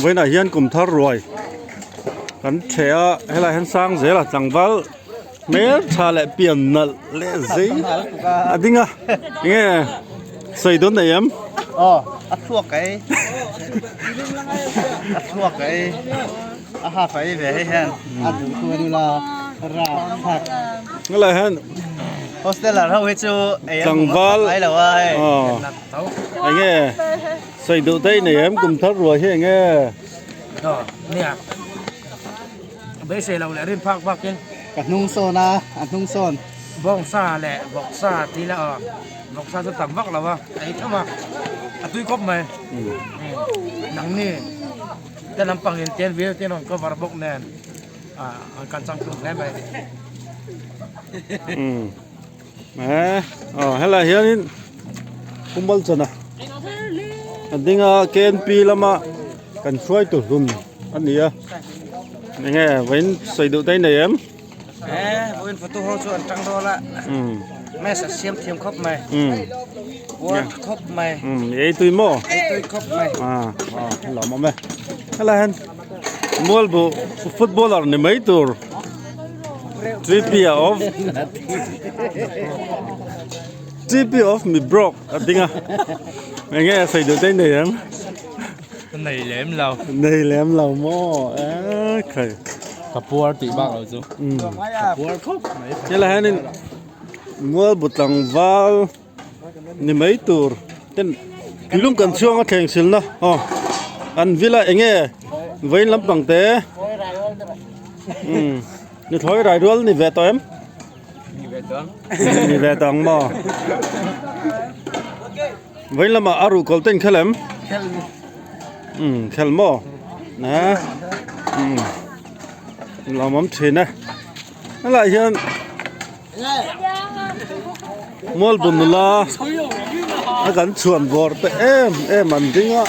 Vawiinah hian kum thar ruai kan ṭheh a helaiah hian sang zel a tlangval hmel tha leh pian nalh leh zei a ding a enge sawi dawn nei em? Aw a thluak ka ei a thluak ka ei a ha fa ei ve hei hian a duh tu ani la ra thak helaiah hian hosteler ho hi chu ei an tlangval ngai lo a hei enge Sawi duh daih nei em kum thar ruai hi enge? Aw nia beisei lo leh rin phak bakin. Ka hnung sawn a, a hnung sawn. Bawngsa leh vawksa ti ila aw, vawksa chu tam vak lo a, a ei tho a, a tui khawp mai. Nangni te lampangin ten vil te rawn cover bawk nen an kan chang tlum hle mai. Aw helaiah hianin Pumal chana a ding a KNP lama kan hruai tu hlun a ni a enge vawiin sawi duh te nei em? Vawiin photo ho chu an tang dawl a mess a siam thiam khawp mai puar tha khawp mai ei tui maw? Ei tui khawp mai lawm awm e helaiah hian Mualbu footballer ni mai tur Tripia of Tripia of mi broke a ding a enge a sawi duh te nei em nei lem lo nei lem lo maw e khai ka puar tih bak lo chu ka puar khawp mai helai hianin Mualbu tlangval ni mai tur ten tuilum kan chhuang a thleng silna aw an villa enge vawiin lampang te umm nuthlawi rai rual ni ve tawh em ni ve tawh ang maw vawiin lamah a ruhkawl te inkhel em umm khel maw ne umm lawmawm thin e helaiah hian. Mualbu nula a kan chhuan vawr te em em an ding a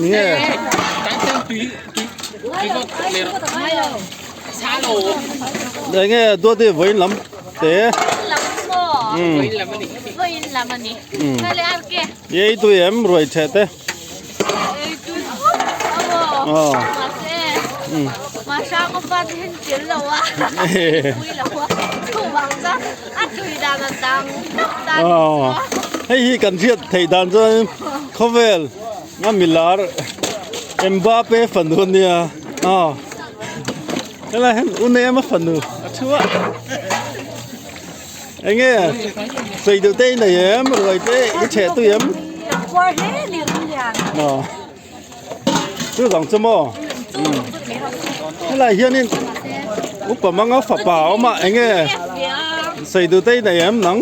nge enge duati vawiin lam te ei tui em ruai chhe te. Hei hi kan hriat theih dan chuan khawvel a milar Mbappe fanu a nia aw helai hian u nem a fanu a thu a enge sawi deuh te i nei em ruai te i chheh tui em aw. Chu dang chu maw helai hianin upa manga fapa a awm a enge sawi duh te i nei em nang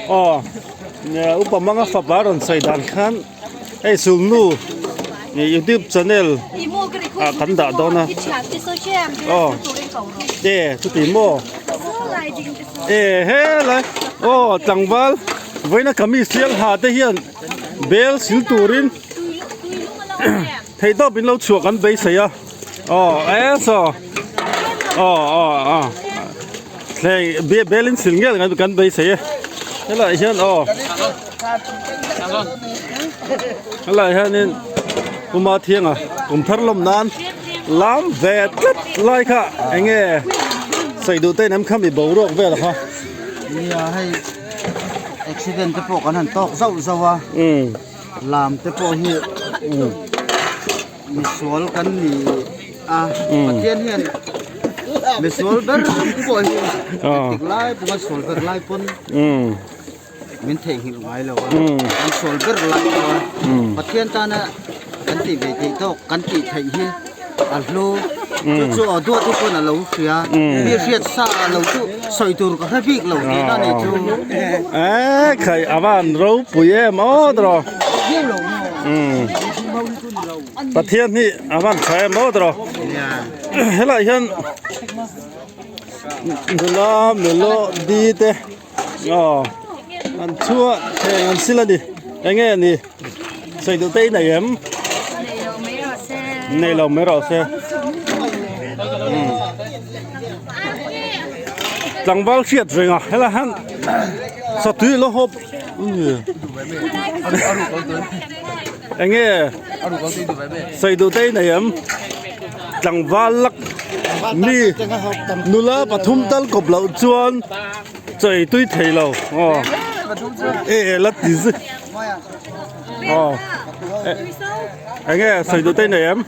aw upa manga fapa a rawn sawi dan khan hei sulhnu youtube channel ah kan dah dawn a aw e chuti maw. E helai aw tlangval vawiina kamis sial ha te hian bel sil turin theihtawp in lo chhuah kan beisei a aw e saw aw aw aw thleng bel in sil ngel kan beisei e helaiah hian aw helaiah hianin Puma Thianga kum thar lawm nan lam ve tlat lai kha eng nge sawi duh te in em kha mi boruak vel kha. Nia hei accident te pawh kan han tawk zauh zauh a lam te pawh hi misual kan ni a Pathian hian misual ber pawh hi engtik lai pawh a sual ber lai pawn min theihnghilh ngai lo a kan sual ber lai pawh a Pathian tana kan tih ve theih tawk kan tih theih hi a hlu chu chu aw duat hi pawn a lo hria mi hriat sa a lo chu sawi tur ka hre bik lo tihna a nih chu e khai a van ropui em aw tawh Pathian hi a van tha em aw tawh helaiah hian nula melody te. Aw an chhuah theng an sil a ni eng nge ni sawi duh te i nei em nei lo mai rawh se tlangval hriat reng a helai hian satui lo hawp. Enge sawi duh te i nei em? Tlangval lak mi nula pathum tal kawp loh chuan chawi tui thei lo aw e e la ti zui aw enge sawi duh te i nei em?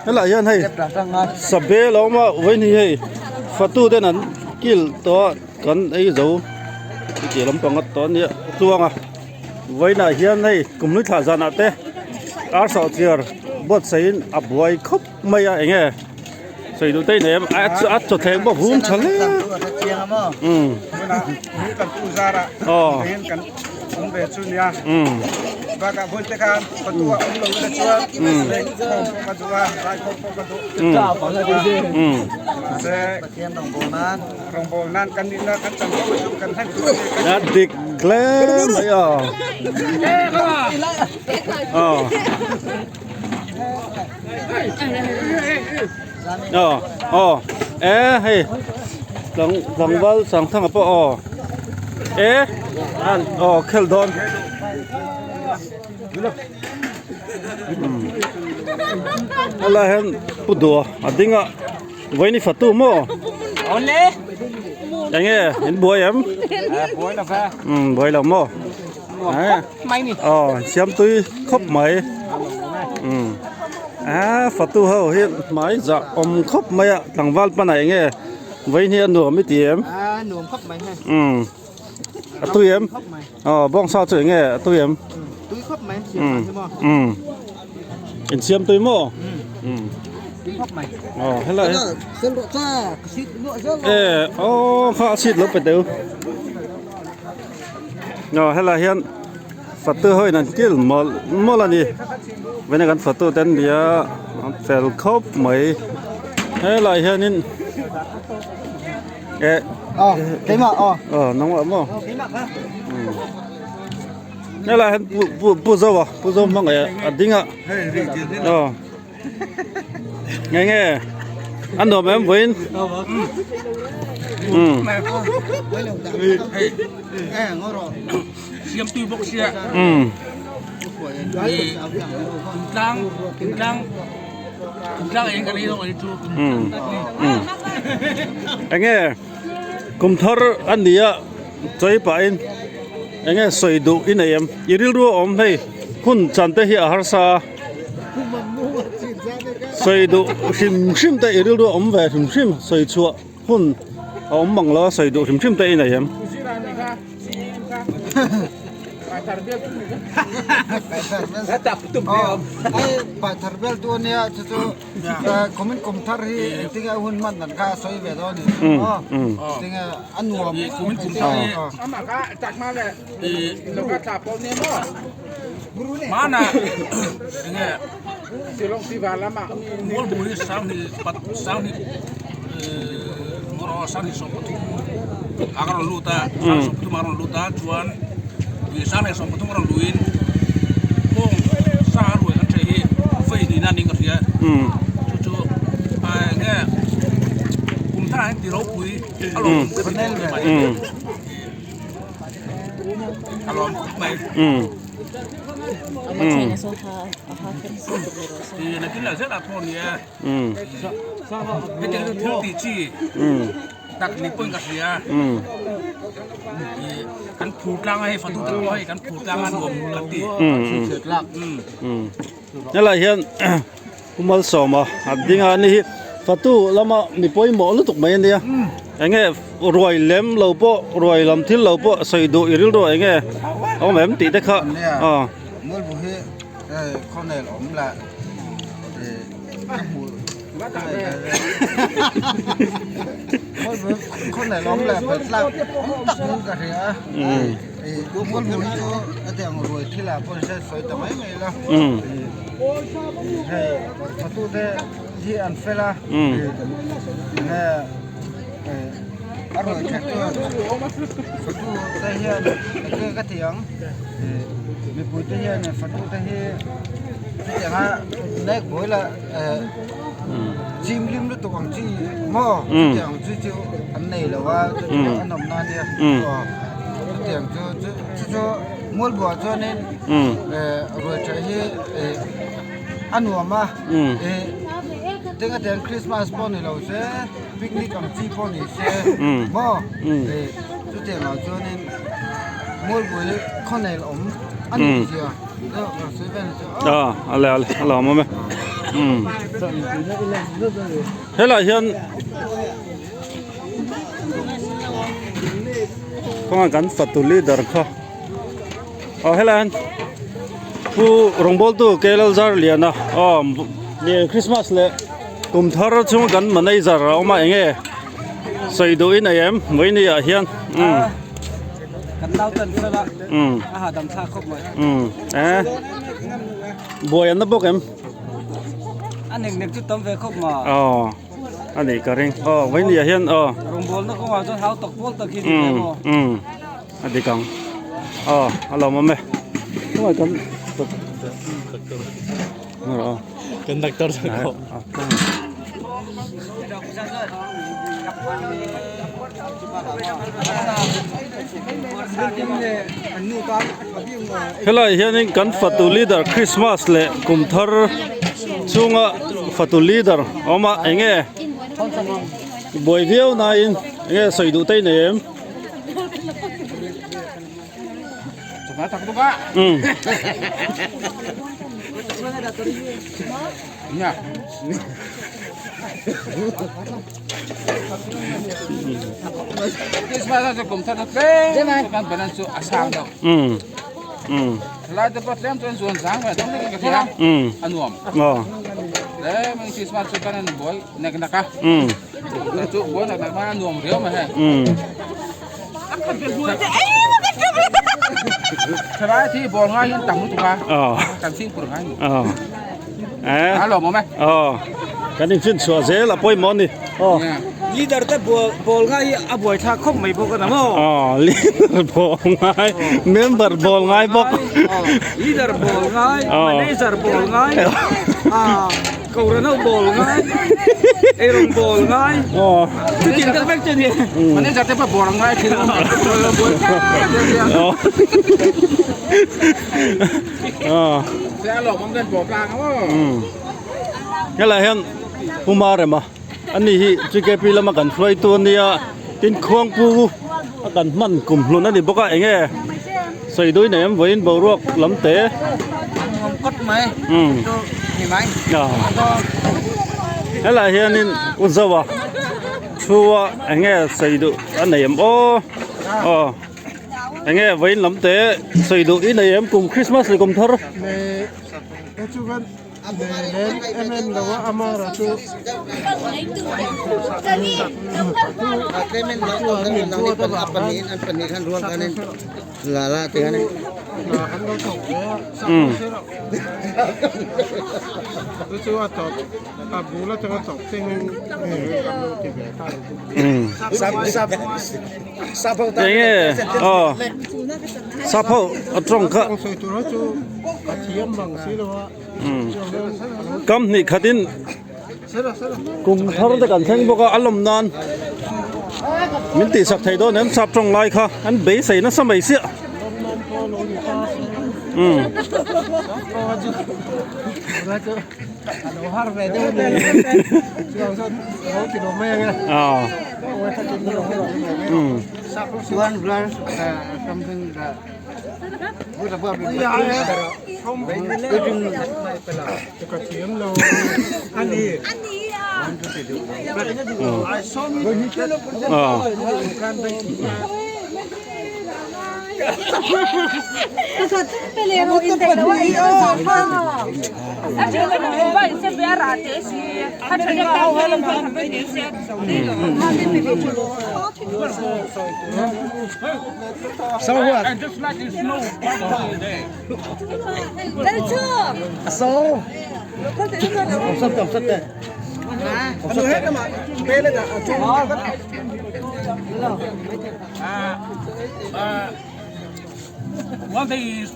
Helai hian hei sabe lo awm a vawiin hei fatu ten an kil tawh a kan ei zo tih lampang a tawh a nia tluang a vawiinah hian hei kumhlui thlah zanah te ar sawhchiar buatsaih in a buai khawp mai a enge sawi duh te i nei em a a chawthleng pawh vum tha hle umm aw umm. A dik hle mai a aw aw aw e hei tlang tlangval sangthanga pawh aw e aw khel dawn. Helai hian pu dua a ding a vawiin i fatu maw enge in buai em umm buai lo maw aw siam tui khawp mai umm a fatu ho hi hmai zah awm khawp mai a tlangval panah enge vawiin hi a nuam i ti em umm. A tui em? Aw bawngsa chu enge a tui em? Tui khawp mai siam dan hi maw? Umm in siam tui maw? Umm tui khawp mai. Aw helai hi. Sel rawh cha ka sit luah zel lo. E aw kha a sit lo pe teu. Aw helai hian fatu ho in an kil mawlh mawlh a ni. Vena kan fatu te an nia an fel khawp mai. Helai hianin. Eh. Ờ, keimah ờ. Ờ, nangmah maw? Helai hian pu pu pu zo a, pu zo hmang eh a ding a. Ờ. Nge nge. An nuam em vawiin? Um. Siam tui bawk sia. Um. Tlang tlang Enge kum thar a ni a chawi pahin enge sawi duh i nei em i rilru a awm hei hun chan te hi a harsa a sawi duh hrim hrim te i rilru a awm ve hrim hrim sawi chhuah hun a awm mang lo a sawi duh hrim hrim te i nei em. Paithar bel tu ania chu chu kumin kum thar hi engtinge hun hman dan kha a sawi ve dawn ni engtinge a nuam kumin kum thar hi mana enge mualpui sanghnih pat sanghnih ngawrawh sanghnih sawmpathum a rawn lut a sanghnih sawmpathum a rawn lut a chuan ih sanghnih sawmpathum a rawn luhin kawng sa a ruai kan ṭheh hi vei hnihna a ning ka hria chu chu enge kum tharah hian ti ropui a lawm ka ti tawh mai a lawm khawp mai. Nakin lah zel ah pawh nia hetiang chu thil tih chi tak ni pawhin ka hria kan phur tlang a hei fatu te pawh hei kan phur tlang a nuam kan ti. Helai hian Pu Malsawma a ding a ni hi fatu lama mi pawimawh lutuk mai a nia enge ruai lem lo pawh ruai lam thil lo pawh sawi duh i rilru ah enge awm em tih te kha aw. Mualbu hi khawnel awm lah ka hmuh Mualbu khawnel awm lah beltlak awm tak in ka hria a Mualbu hi chu hetiang ruai thil ah pawh hian sawi ta mai mai la hei fatute hi an fel a nge a ruai that chuan fatute hian enge ka ti ang mipui te hian fatute hi hetianga nek buai la chim lim lutuk ang chi maw chutiang ang chi chu an nei lo a chutiang an awm na nia. Chutiang chu chu chu Mualbuah chuanin ruai ṭha hi a nuam a, tinga tiang Christmas pawh ni lo se picnic ang chi pawh ni se maw chutiang ah chuanin Mualbuai hi khawnel awm a nih zia deuh ka sawi vel chu aw. Ale ale a lawm awm e helaiah hian. Khawngaih kan fatu leader kha aw helai hian pu rawngbawltu K Lalzar Liana aw Christmas leh kum thar chhung kan manager a awm a eng nge sawi duh in nei em vawiini ah hian umm kan nau tan fel a a hahdam thlak khawp mai umm e buai an na bawk em a nek nek chu tam ve khawp ma aw. A nih ka ring aw vawinia hian aw rawngbawlna kawngah chuan hau tak pawl tak hi ni em aw umm a dik ang aw a lawmawm e tunah kan kan doctor chu Helai hianin kan fatu leader Christmas leh kum thar chhunga fatu leader a awm a eng nge buai viau naiin eng nge sawi duh te i nei em? Umm. Kan infinchhuah zel a pawimawh a ni. Leader te ball ngai hi a buai thlak khawp mai bawk a ni maw? Aw leader ball ngai member ball ngai bawk. Leader ball ngai manager ball ngai kohhran ho ball ngai eirawng ball ngai chutiang tak vek chu a ni. Manager te pawh ball ngai thin a buai thlak Helai hian Pu Marema ani hi GKP lama kan hruaitu a nia tin khuangpu a kan hman kum hlun a ni bawk a eng nge sawi dui nei em vawiin boruak lam te umm helai hianin u Zoa thu a eng nge sawi duh a nei em aw aw. Eng nge vawiin lam te sawi duh i nei em kum Christmas leh kum thar? Eng nge aw sap ho a tawng kha kam hnih khatin kum thar te kan thleng bawk a a lawm nan min tihsak thei dawn em sap tawng lai kha an beisei nasa mai siah umm. One day is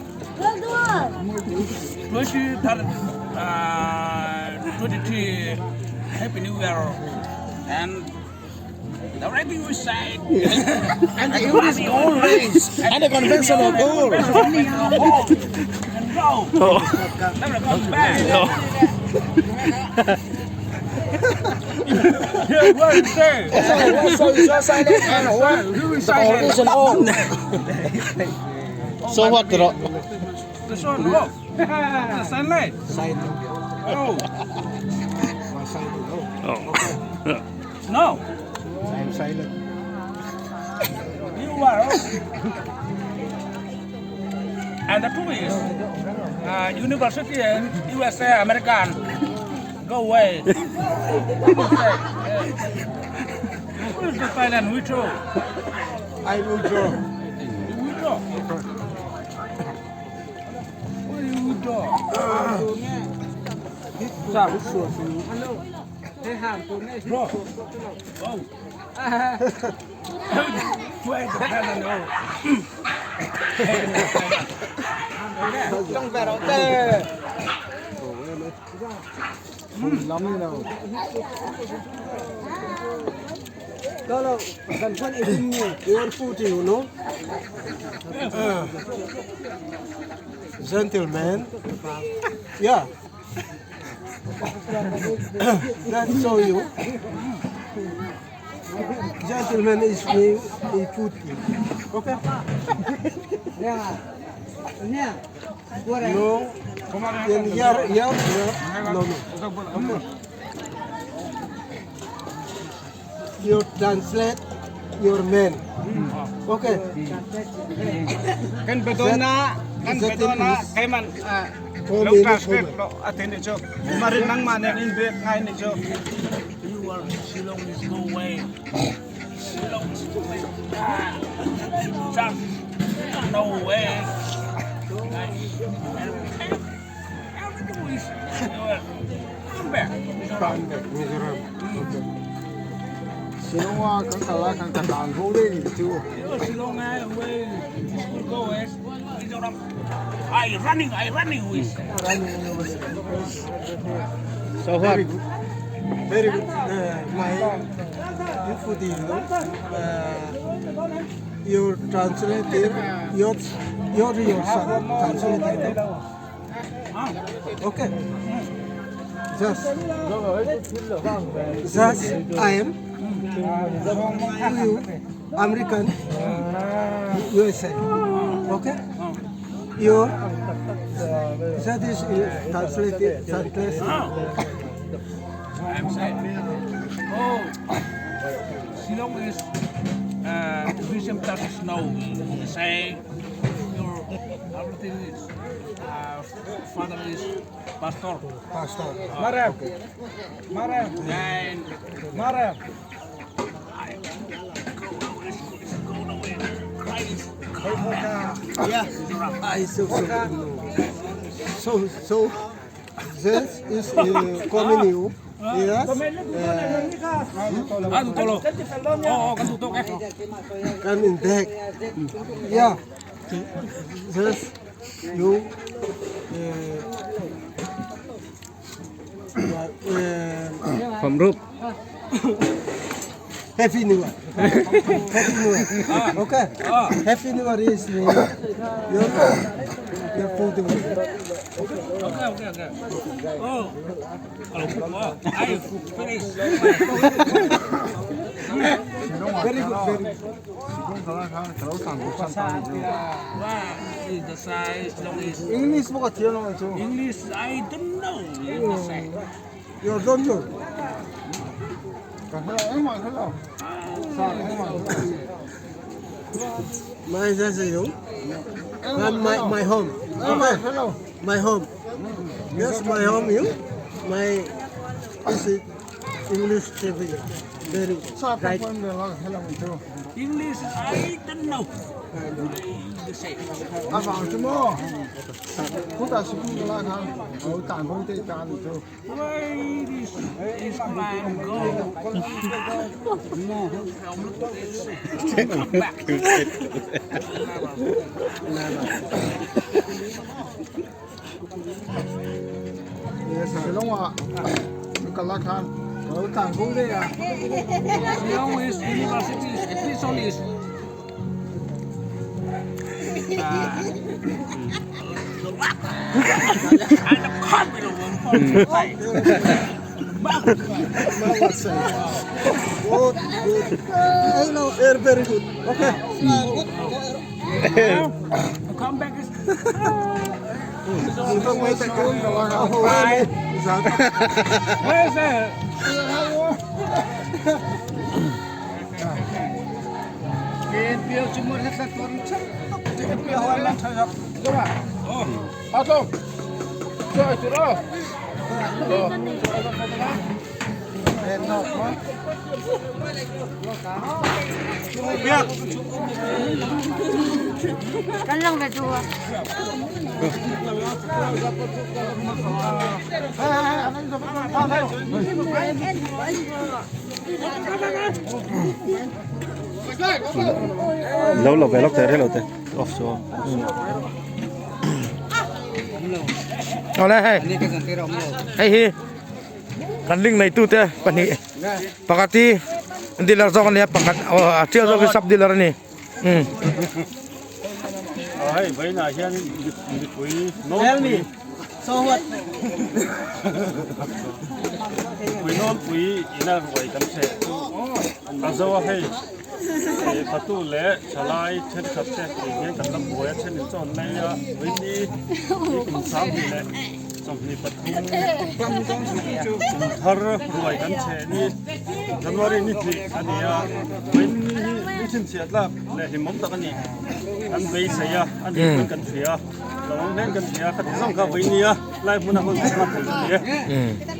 23, Happy New Year and The writing we say. And the English gold race and the conventional gold. And go. Never come back. Yeah, what you say? So so silent and what? The original old. So what ro? The sun off. The sunlight. Oh. No. I'm silent. You are. And the truth is, university in USA, American, go away. Who is the Thailand withdraw? I will draw. You withdraw. Why you withdraw? Bro. Oh. Wait, I don't know. Trong vẻ đó tê. Lắm như nào. Đó là gần phân in your food, you know. Gentleman. Yeah. That show you. Gentleman is me a food. Okay. No. Then yeah, yeah, yeah. No, no. Okay. You translate your man. Okay. Kan bedona, kan bedona, kay man Four lo minutes. translate lo atin ni jo. Marin nang man in bek ngai ni jo. You are Shillong is no way. Shillong is no way. Just no way. Everything is come back. Mizoram. Shillong kan kala kan kan dan ho le ni chu. Shillong way school go is Mizoram. I running with. So what? Very good. Very good. My food, you know. You translate your son translate. Okay. Just I am you American USA. Okay. Your that is translated translation. I'm saying, oh, Shillong is Vision touch snow. Say your everything is father is pastor. Pastor. Marem. Marem. And Marem. I go away, go away. Christ, come back. Yeah. I so so so so this is coming you. Yes. Ah, tutolo. Oh, kan tutok eh. Coming back. Yeah. This you From Rup. Happy New Year. Happy New Year. Okay. Happy New Year is your food. Okay, okay, okay. Oh, kalau I finish. Very good, very good. What is the size? Long is English mo ka thiam lo chu. English? I don't know. The size. You don't know. Ka hela em ma hela. Sa em ma. My is you. My home. Okay. My home. Yes, my home. You. My is it English TV. Very right. English, I don't know. The same. 阿房做么？好大时工噶啦，佢好弹空啲间做。 Why this is my go? Come back. 小龙话，你个啦看。Kan lang ve duh a. Lo lo ve lawk teh rei lo teh off chu aw. Awle hei hei hi kan link neitute pahnih pakhat hi dealer zawk a nia pakhat a tial zawk hi sub dealer a ni. Hei vawiinah hian mipui nawlpui mipui nawlpui ina ruai kan hreh chu a zo a hei fatu leh thalai thenkhat te hian kan la buai a then in chawn lai a vawiini ni kum 20 leh 23 kum thar ruai kan chhe ni January ni hnih a ni a vawiini hi ni chhinchhiah tlak leh hlimawm tak a ni kan beisei a a ni pawn kan hria lo awm hlen kan hria khati zawng kha vawiini a lai hmuna hun hman thei chu a ni e.